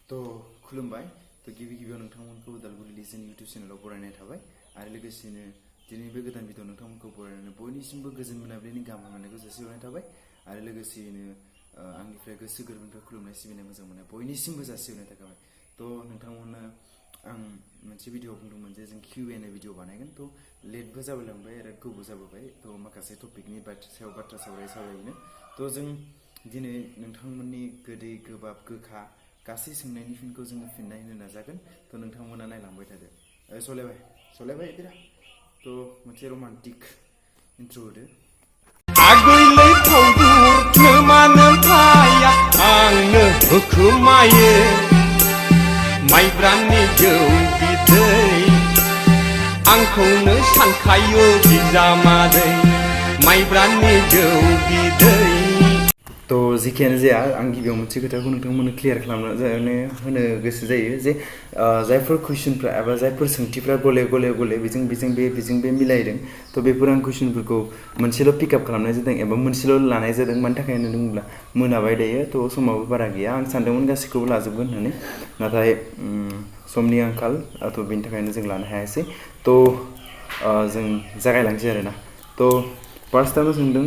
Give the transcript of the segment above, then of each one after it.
तो खुलुमबाय तो गिबियाव नोंथांमोनखौ उदालगुरि लिजेन इउटिउब चेनेलाव बरायनाय थाबाय आरो लोगोसेनो दिनै बे गोदान भिडिअ नोंथांमोनखौ बरायनानै बयनिसिमबो गोजोन मोनाबिलिनि गाहाम हामलायनायखौ जासिहरनाय थाबाय आरो लोगोसेनो आंनिफ्राय गोसो गोरबोनिफ्राय खुलुमनाय सिबिनाय मोजां मोननाय बयनिसिमबो जासिहरनाय थाबाय तो नोंथांमोननो आं मोनसे भिडिअ बुंदोंमोन जे जों QNA भिडिअ बानायगोन तो लेटबो जाबोलांबाय आरो गोबाव जाबोबाय तो माखासे टपिकनि सायाव बाथ्रा सावरायनो तो जों दिनै नोंथांमोननि गोदै गोबाब गोखा गासै सोंनायनि फिनखौ जोङो फिननाय होनो नाजागोन तो नोंथांमोना नायलांबाय थादो सलायबाय बिरा तो मोनसे रमान्टिक इन्ट्र होदो आगैलै फावदुर मानो फाया आंनो होखोमायो माइब्रानि जौ बिदै आंखौनो सानखायो बिजामादै माइब्रानि जौ बिदै तो जिखियानो जाया आं गिबियाव मोनसे खोथाखौ नोंथांमोननो क्लियार खालामना होनो गोसो जायो जे जायफोर कुइसनफ्रा एबा जायफोर सोंथिफ्रा गले बेजों बे मिलायदों तो बेफोर आं कुइसनफोरखौ मोनसेल' पिकआप खालामनाय जादों एबा मोनसेल' लानाय जादों मानि थाखाय होनना बुङोब्ला मोनाबाय दायो तो समाबो बारा गैया आं सानदोंमोन गासैखौबो लाजोबगोन होननानै नाथाय समनि आंखाल तो बेनि थाखायनो जों लानो हायासै तो जों जागायलांसै आरोना तो फार्स्टआवनो सोंदों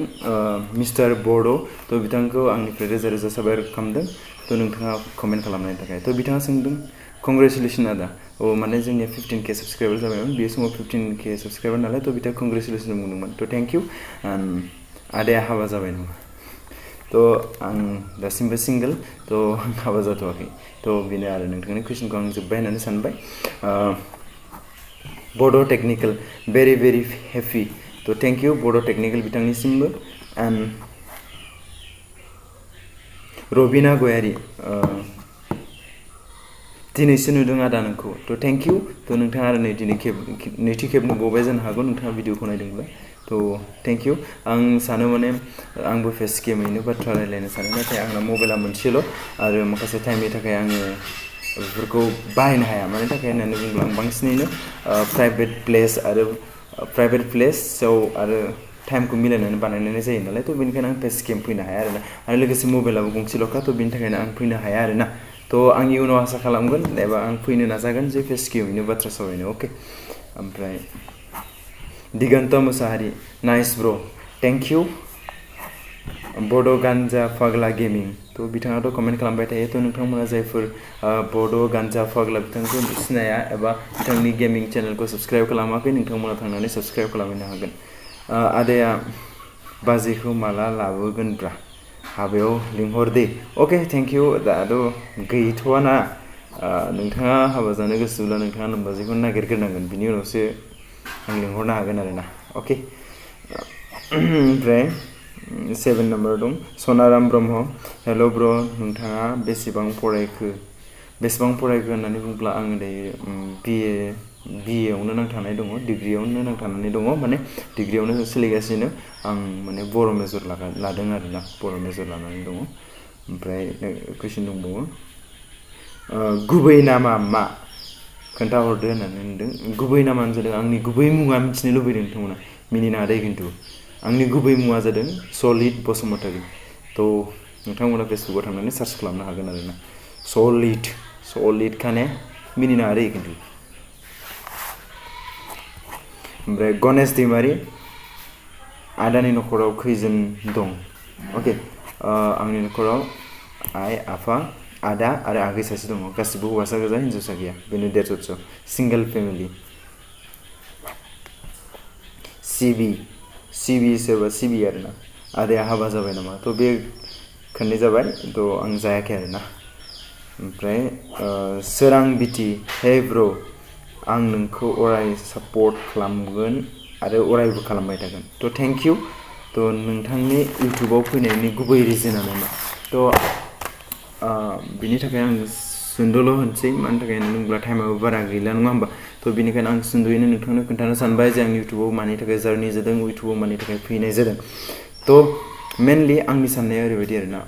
मिस्टार बड' तो बिथांखौ आंनिफ्राय रोजा रोजा साबायखर खालामदों तो नोंथाङा कमेन्ट खालामनायनि थाखाय तो बिथाङा सोंदों कंग्रेचुलेसन आदा माने जोंनिया 15K साबस्क्राइबार जाबायमोन बे समाव 15K साबस्क्राइबार नालाय तो बिथाङा कंग्रेचुलेसन बुंदोंमोन तो थेंक इउ आदाया हाबा जाबाय नामा तो आं दासिमबो सिंगल तो हाबा जाथ'वाखै तो बेनो आरो नोंथांनि कुइसनखौ आं जोब्बाय होननानै सानबाय बड' टेक्निकेल भेरि हेपि तो थेंक इउ बड' टेक्निकेल बिथांनिसिमबो एन्ड रबिना गयारी दिनैसो नुदों आदा नोंखौ तो थेंक इउ तो नोंथाङा आरो नैथि खेब नुबावबाय जानो हागौ नोंथाङा भिडिअखौ नायदोंब्ला तो थेंक इउ आं सानो माने आंबो फेसकेमैनो बाथ्रा रायलायनो सानो नाथाय आंना मबाइला मोनसेल' आरो माखासे टाइमनि थाखाय आङो बेफोरखौ बाहायनो हाया मानि थाखाय होननानै बुङोब्ला आं बांसिनैनो प्राइभेट प्लेसआव आरो टाइमखौ मिलायनानै बानायनाय जायो नालाय तो बेनिखायनो आं फेसकेम फैनो हाया आरो लोगोसे मबाइलाबो गंसेल'खा तो बेनि थाखायनो आं फैनो हाया आरोना तो आं इयुनाव आसा खालामगोन एबा आं फैनो नाजागोन जे फेसकेमैनो बाथ्रा सावरायनो अके ओमफ्राय दिगन्त मुसाहारि नाइस ब्र थेंक इउ बड' गान्जा फाग्ला गेमिं तो बिथाङाथ' कमेन्ट खालामबाय थायो तो नोंथांमोना जायफोर बड' गान्जा फाग्ला बिथांखौ सिनाया एबा बिथांनि गेमिं चेनेलखौ साबस्क्राइब खालामाखै नोंथांमोना थांनानै साबस्क्राइब खालामहैनो हागोन आदाया बाजैखौ माला लाबोगोनब्रा हाबायाव लिंहर दे अके थेंक इउ दाथ' गैथ'वाना नोंथाङा हाबा जानो गोसोब्ला नोंथाङा नोमबाजैखौ नागिरग्रोनांगोन बिनि उनावसो आं लिंहरनो हागोन आरोना अके ओमफ्राय 7 नाम्बार दं सनाराम ब्रह्म हेल' ब्र नोंथाङा बेसेबां फरायखो होननानै बुङोब्ला आङो दायो BA आवनो नांथानानै दङ डिग्रियावनो नांथानानै दङ माने डिग्रियावनो सोलिगासिनो आं माने बर' मेजर लादों आरोना बर' मेजर लानानै दङ ओमफ्राय कुइसन दंबावो गुबै नामा मा खोन्थाहरदो होननानै होनदों गुबै नामानो जादों आंनि गुबै मुङा मिथिनो लुबैदों नोंथांमोना मिनिनाङा दे खिन्थु आंनि गुबै मुङा जादों सलिद बसुमतारी तो नोंथांमोना फेसबुकआव थांनानै सार्च खालामनो हागोन आरोना सलिद खाने मिनिनाङा दे खिन्थु ओमफ्राय गणेश दैमारि आदानि न'खराव खैजोन दं अके आंनि न'खराव आइ आफा आदा आरो आगै सासे दङ गासिबो हौवासा गोजा हिन्जावसा गैया बेनो 150 सिंगल फेमिलि सिबि सोरबा सिबि आरोना आदाया हाबा जाबाय नामा तो बे खननै जाबाय तो आं जायाखै आरोना ओमफ्राय सोरां बिटि हे ब्र आं नोंखौ अराय सापर्ट खालामगोन आरो अरायबो खालामबाय थागोन तो थेंक इउ तो नोंथांनि इउटुबाव फैनायनि गुबै रिजोनानो मा तो बिनि थाखाय आं सुंद'ल' होनसै मानि थाखाय होननानै बुङोब्ला टाइमाबो बारा गैला नङा होमबा तो बेनिखायनो आं सुंद'यैनो नोंथांनो खोन्थानो सानबाय जे आं इउटुबाव मानि थाखाय जारनि जादों इउटुबाव मानि थाखाय फैनाय जादों तो मेनलि आंनि साननाया ओरैबायदि आरोना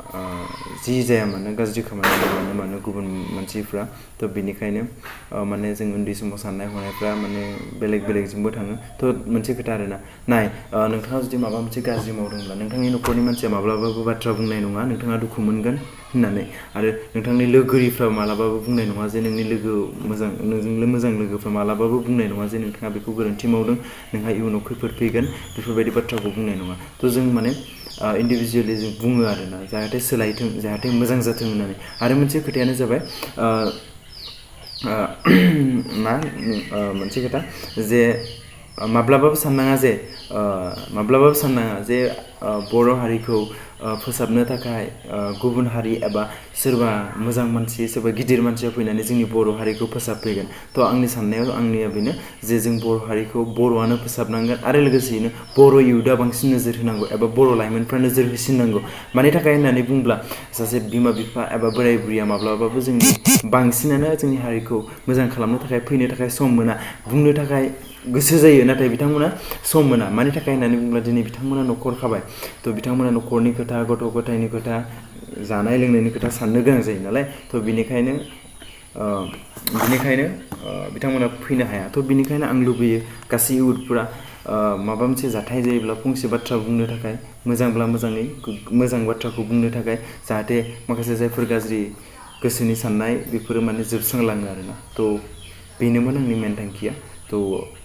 जि जाया मानो गाज्रि खामानि मावनो मानो गुबुन मानसिफ्रा थ' बेनिखायनो माने जों उन्दै समाव साननाय हनायफ्रा माने बेलेग बेलेगजोंबो थाङो थ' मोनसे खोथा आरोना नाय नोंथाङा जुदि माबा मोनसे गाज्रि मावदोंब्ला नोंथांनि न'खरनि मानसिया माब्लाबाबो बाथ्रा बुंनाय नङा नोंथाङा दुखु मोनगोन होननानै आरो नोंथांनि लोगोरिफ्रा मालाबाबो बुंनाय नङा जे नोंनि लोगो मोजां नोंजों मोजां लोगोफ्रा मालाबाबो बुंनाय नङा जे नोंथाङा बेखौ गोरोन्थि मावदों नोंहा इयुनाव खैफोद फैगोन बेफोरबायदि बाथ्राखौ बुंनाय नङा थ' जों माने इन्डिभिजुवेलि जों बुङो आरोना जाहाथे सोलायथों जाहाथे मोजां जाथों होननानै आरो मोनसे खोथायानो जाबाय मा मोनसे खोथा जे माब्लाबाबो साननाङा जे बर' हारिखौ फोसाबनो थाखाय गुबुन हारि एबा सोरबा मोजां मानसि सोरबा गिदिर मानसिया फैनानै जोंनि बर' हारिखौ फोसाबफैगोन थ' आंनि साननायाव आंनिया बेनो जे जों बर' हारिखौ बर'आनो फोसाबनांगोन आरो लोगोसेयैनो बर' इयुथआ बांसिन नोजोर होनांगौ एबा बर' लाइमोनफ्रा नोजोर होसिननांगौ मानि थाखाय होननानै बुंब्ला सासे बिमा बिफा एबा बोराय बुरैया माब्लाबाबो जोंनि बांसिनानो जोंनि हारिखौ मोजां खालामनो थाखाय फैनो थाखाय सम मोना बुंनो थाखाय गोसो जायो नाथाय बिथांमोना सम मोना मानि थाखाय होननानै बुङोब्ला दिनै बिथांमोना न'खर खाबाय थ' बिथांमोना न'खरनि खोथा गथ' गथायनि खोथा जानाय लोंनायनि खोथा साननो गोनां जायो नालाय थ' बिनिखायनो बिथांमोना फैनो हाया थ' बिनिखायनो आं लुबैयो गासै इयुथफोरा माबा मोनसे जाथाय जायोब्ला फंसे बाथ्रा बुंनो थाखाय मोजांब्ला मोजाङै मोजां बाथ्राखौ बुंनो थाखाय जाहाथे माखासे जायफोर गाज्रि गोसोनि साननाय बेफोरो माने जोबस्रांलाङो आरोना थ' बेनोमोन आंनि मेन थांखिया थ'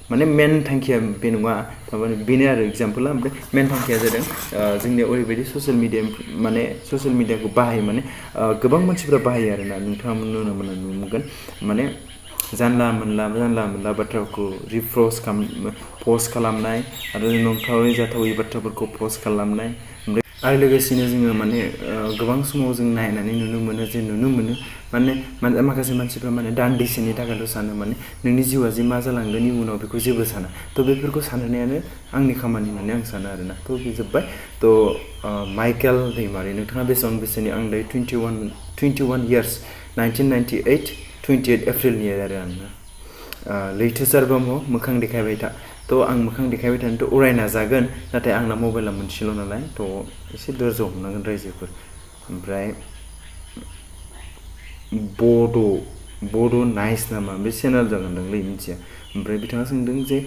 माने मेन थांखिया बे नङा थारमाने बेनो आरो एग्जाम्पला ओमफ्राय मेन थांखिया जादों जोंनिया ओरैबायदि ससियेल मिडियाखौ बाहायो माने गोबां मानसिफ्रा बाहायो आरोना नोंथाङा नुनो मोनगोन माने जानला मोनला बाथ्राखौ पस्ट खालामनाय आरो नंथावै जाथावै बाथ्राफोरखौ पस्ट खालामनाय आरो लोगोसेनो जोङो माने गोबां समाव जों नायनानै नुनो मोनो माने माखासे मानसिफ्रा माने दान्दिसेनि थाखायल' सानो माने नोंनि जिउआ जे मा जालांगोन इयुनाव बेखौ जेबो साना थ' बेफोरखौ सानहोनायानो आंनि खामानि होननानै आं सानो आरोना थ' बे जोब्बाय थ' माइकेल दैमारि नोंथाङा बेसेबां बैसोनि आं दायो 21 इयार्स 1998 28 एप्रिलनि आरो आङो लैथोसार ब्रह्म मोखां देखायबाय था थ' आं मोखां देखायबाय थानोथ' अराय नाजागोन नाथाय आंना मबाइला मोनसेल' नालाय थ' एसे धोर्ज' हमनांगोन रायजोफोर ओमफ्राय बड' नाइस नामा बे चेनेल जागोनदांलै मिथिया ओमफ्राय बिथाङा सोंदों जे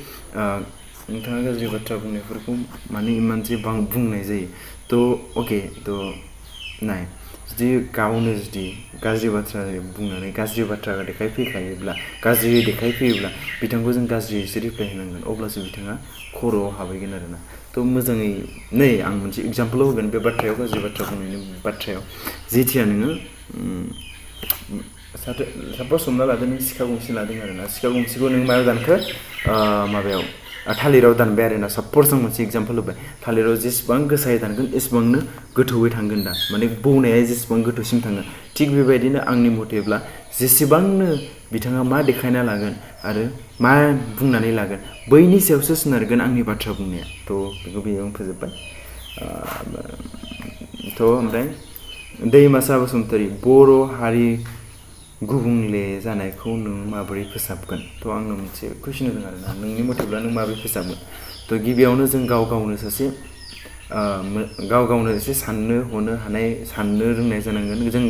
नोंथाङा गाज्रि बाथ्रा बुंनायफोरखौ माने इमान जे बुंनाय जायो थ' अके थ' नाय जुदि गावनो जुदि गाज्रि बाथ्रा बुंनानै गाज्रि बाथ्रा देखायफैयोब्ला बिथांखौ जों गाज्रियैसो रिप्लाय होनांगोन अब्लासो बिथाङा खर'आव हाबहैगोन आरोना थ' मोजाङै नै आं मोनसे एग्जाम्पोल होगोन बे बाथ्रायाव गाज्रि बाथ्रा बुंनायनि बाथ्रायाव जेथिया नोङो सापस हमना लादो नों सिखा गंसे लादों आरोना सिखा गंसेखौ नों मायाव दानखो माबायाव थालिराव दानबाय आरोना सापस आं मोनसे एग्जाम्पोल होबाय थालिराव जेसेबां गोसायै दानगोन एसेबांनो गोथौयै थांगोन दा माने बौनाया जेसेबां गोथौसिम थाङो थिग बेबायदिनो आंनि मथेब्ला जेसेबांनो बिथाङा मा देखायना लागोन आरो मा बुंनानै लागोन बैनि सायावसो सोनारगोन आंनि बाथ्रा बुंनाया थ' बेखौ बेयावनो फोजोब्बाय थ' ओमफ्राय दैमासा बसुमतारी बर' हारि गुबुंले जानायखौ नों माबोरै फोसाबगोन थ' आंनो मोनसे कुइसन होदों आरोना नोंनि मथेब्ला नों माबोरै फोसाबगोन थ' गिबियावनो जों गाव गावनो एसे साननो हनो हानाय साननो रोंनाय जानांगोन जों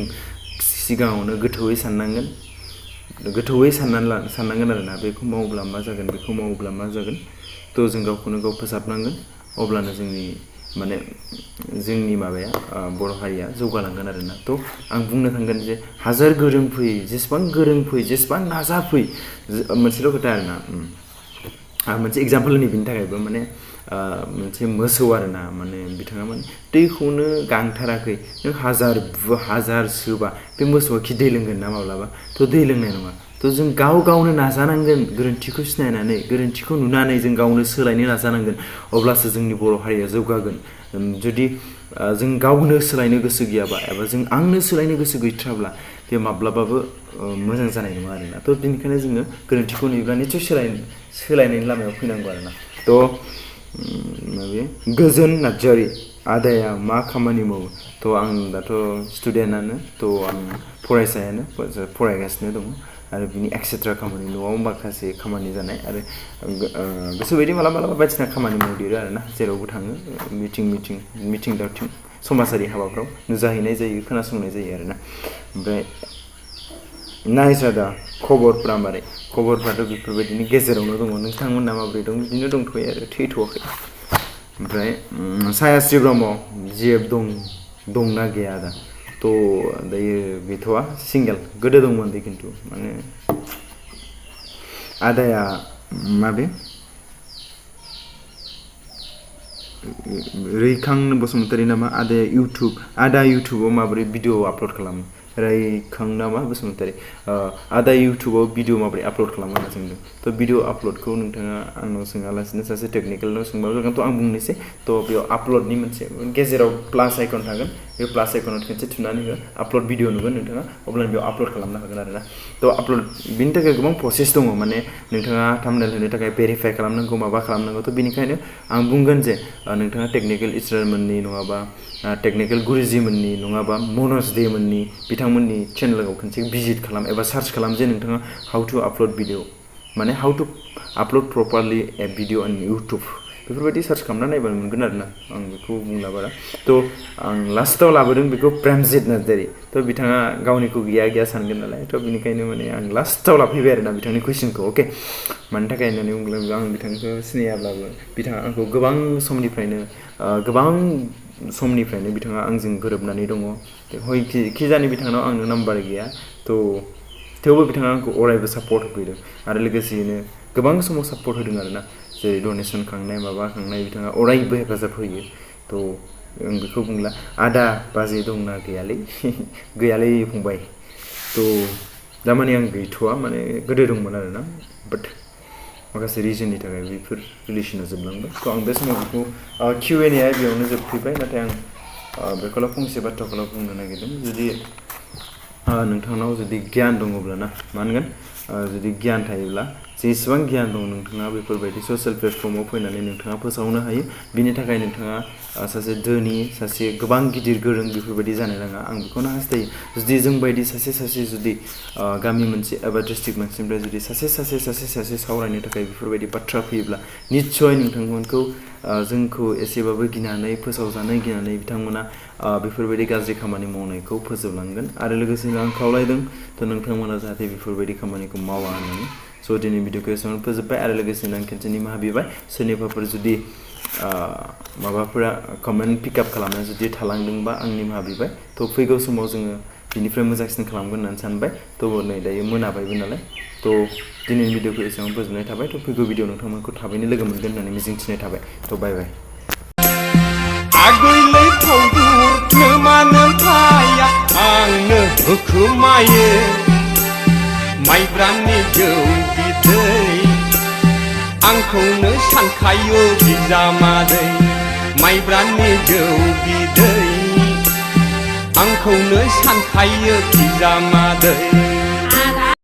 सिगाङावनो गोथौयै साननांगोन आरोना बेखौ मावोब्ला मा जागोन थ' जों गावखौनो गाव फोसाबनांगोन अब्लानो जोंनि माबाया बर' हारिया जौगालांगोन आरोना थ' आं बुंनो थांगोन जे हाजार गोरों फै जेसेबां गोरों फै जेसेबां नाजाफै मोनसेल' खोथा आरोना मोनसे एग्जाम्पोल होनि बिनि थाखायबो माने मोनसे मोसौ आरोना माने बिथाङा माने दैखौनो गांथाराखै नों हाजार सोबा बे मोसौआ खि दै लोंगोन ना माब्लाबा थ' दै लोंनाय नङा थ' जों गावनो नाजानांगोन गोरोन्थिखौ सिनायनानै गोरोन्थिखौ नुनानै जों गावनो सोलायनो नाजानांगोन अब्लासो जोंनि बर' हारिया जौगागोन जुदि जों गावनो सोलायनो गोसो गैयाबा एबा आंनो सोलायनो गोसो गैथाराब्ला बे माब्लाबाबो मोजां जानाय नङा आरोना थ' बेनिखायनो जोङो गोरोन्थिखौ नुयोब्ला निस्सय सोलायनायनि लामायाव फैनांगौ आरोना थ' गोजोन नार्जारि आदाया मा खामानि मावो थ' आं दाथ' स्टुडेन्टआनो थ' आं फरायसायानो फरायगासिनो दङ आरो बिनि एक्सेट्रा खामानि न'आव माखासे खामानि जानाय आरो गोसोबायदि मालाबा मालाबा बायदिसिना खामानि मावदेरो आरोना जेरावबो थाङो मिटिं दावथिं समाजारि हाबाफ्राव नुजाहैनाय जायो खोनासंनाय जायो आरोना ओमफ्राय नायसा दा खबरफ्रा मारै खबरफ्राथ' बेफोरबायदिनो गेजेरावनो दङ नोंथांमोना माबोरै दं बिदिनो दंथ'यो आरो थैथ'वाखै ओमफ्राय सायास्रि ब्रह्म जिएफ दंना गैया दा थ' दायो गैथ'वा सिंगेल गोदो दंमोन दे खिन्थु माने आदाया माबे रैखां बसुमतारी नामा आदा इउटुबाव माबोरै भिडिअ आपल'ड खालामो रैखां नामा बसुमतारी आदा इउटुबाव भिडिअ माबोरै आपल'ड खालामो होनना सोंदों थ' भिडिअ आपल'डखौ नोंथाङा आंनाव सोङालासिनो सासे टेकनिकेलनाव सोंबाबो जागोन थ' आं बुंनोसै थ' बेयाव आपल'डनि मोनसे गेजेराव प्लास आइकन थागोन बे प्लास आइकनाव खेनसे थुनानै हो आपल'ड भिडिअ नुगोन नोंथाङा अब्लानो बेयाव आपल'ड खालामनो हागोन आरोना थ' आपल'ड बिनि थाखाय गोबां प्रसेस दङ माने नोंथाङा थाम्बनेल होनो थाखाय भेरिफाइ खालामनांगौ माबा खालामनांगौ थ' बेनिखायनो आं बुंगोन जे नोंथाङा टेकनिकेल इसरारमोननि नङाबा टेकनिकेल गुरुजिमोननि नङाबा मनज दे मोननि बिथांमोननि चेनेलाव खनसे भिजिट खालाम एबा सार्च खालाम जे नोंथाङा हाउ टु आपल'ड भिडिअ माने how to upload properly a video on YouTube बेफोरबायदि सार्च खालामना नायबानो मोनगोन आरोना आं बेखौ बुंला बारा थ' आं लास्टाव लाबोदों बेखौ प्रेमजित नार्जारि थ' बिथाङा गावनिखौ गैया सानगोन नालाय थ' बेनिखायनो माने आं लास्टाव लाफैबाय आरोना बिथांनि कुइसनखौ अके मानि थाखाय होननानै बुङोब्ला आं बिथांखौ सिनायाब्लाबो बिथाङा आंखौ गोबां समनिफ्रायनो बिथाङा आंजों गोरोबनानै दङ खि जानि बिथांनाव आंनो नाम्बार गैया थ' थेवबो बिथाङा आंखौ अरायबो सापर्ट होफैदों आरो लोगोसेयैनो गोबां समाव सापर्ट होदों आरोना जेरै डनेसन खांनाय माबा खांनाय बिथाङा अरायबो हेफाजाब होयो थ' आं बेखौ बुंला आदा बाजै दंना गैयालै फंबाय थ' दामाने आं गैथ'वा माने गोदो दंमोन आरोना बाट माखासे रिजननि थाखाय बेफोर रिलेसना जोबलांबाय थ' आं बे समाव बेखौ QNA बेयावनो जोबफैबाय नाथाय आं बेखौल' फंसे बाथ्राखौल' बुंनो नागिरदों जुदि नोंथांनाव जुदि गियान दङब्ला ना मा होनगोन जुदि गियान थायोब्ला जेसेबां गियान दं नोंथाङा बेफोरबायदि ससियेल प्लेटफर्माव फैनानै नोंथाङा फोसावनो हायो बिनि थाखाय नोंथाङा सासे धोनि सासे गोबां गिदिर गोरों बेफोरबायदि जानो नाङा आं बेखौनो हास्थायो जुदि जोंबायदि सासे जुदि गामि मोनसे एबा डिस्ट्रिक्ट मोनसेनिफ्राय जुदि सासे सावरायनो थाखाय बेफोरबायदि बाथ्रा फैयोब्ला निस्सय नोंथांमोनखौ जोंखौ एसेबाबो गिनानै फोसावजानो गिनानै बिथांमोना बेफोरबायदि गाज्रि खामानि मावनायखौ फोजोबलांगोन आरो लोगोसेनो आं खावलायदों थ' नोंथांमोना जाहाथे बेफोरबायदि खामानिखौ मावा होननानै स' दिनै भिडिअखौ एसेबां फोजोब्बाय आरो लोगोसेनो आं खेनसे निमाहा बिबाय सोरनिबाफोर जुदि माबाफोरा कमेन्ट पिकआप खालामना जुदि थालांदोंबा आं निमाहा बिबाय थ' फैगौ समाव जोङो बिनिफ्राय मोजांसिन खालामगोन होननानै सानबाय थ' नै दायो मोनाबायबो नालाय थ' दिनैनि भिडिअखौ एसेबां फोजोबनाय थाबाय थ' फैगौ भिडिअ नोंथांमोनखौ थाबैनो लोगो मोनगोन होननानै मिजिंथिनाय थाबाय थ' बाय बाय आगैलै फावदुर मानो थाया आंनो होखोमायो माइब्रानि जौ बिदै आंखौनो सानखायो बिजामादै माइब्रानि जौ बिदै आंखौनो सानखायो बिजामादै